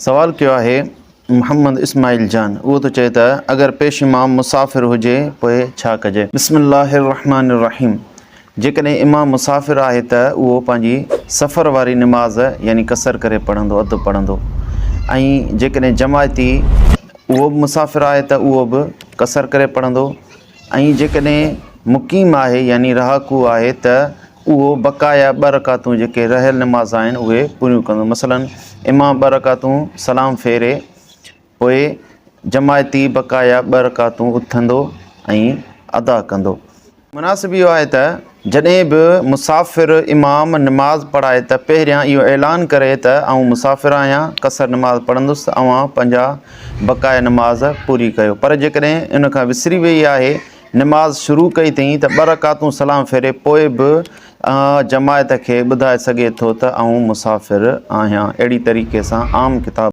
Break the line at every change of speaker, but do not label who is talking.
سوال ڪيو آهي محمد اسماعيل جان اهو ٿو چئي ته اگر پيش امام مسافر هجي پوء ڇا ڪجي؟ بسم الله الرحمٰن الرحيم جيڪڏهن امام مسافر آهي ته اهو پنهنجي سفر واري نماز يعني قصر ڪري پڙهندو اڌ پڙهندو ۽ جيڪڏهن جماعتي اهو به مسافر آهي ته اهو به قصر ڪري پڙهندو ۽ جيڪڏهن مقيم آهي يعني رهاڪو آهي ته اهو بقايا ٻه رڪعتون جيڪي رهيل نماز آهن اهي پوريون ڪندو مثلاً امام ٻه رڪعتون سلام ڦيري پوء جماعتي بقايا ٻه رڪعتون اٿندو ۽ ادا ڪندو. مناسب اهو آهي ته جڏهن به مسافر امام نماز پڙهائي ته پهريان اهو اعلان ڪري ته آئون مسافر آهيان قصر نماز پڙهندس ته اوهان پنهنجا بقايا نماز پوري ڪيو پر جيڪڏهن ان کان وسري ويئي آهي نماز شروع ڪئي اٿئين ته ٻه رڪعتون سلام ڦيري پوء به جماعت کي ٻڌائي سگهي ٿو ته آئون مسافر آهيان اهڙي طريقي سان عام ڪتاب.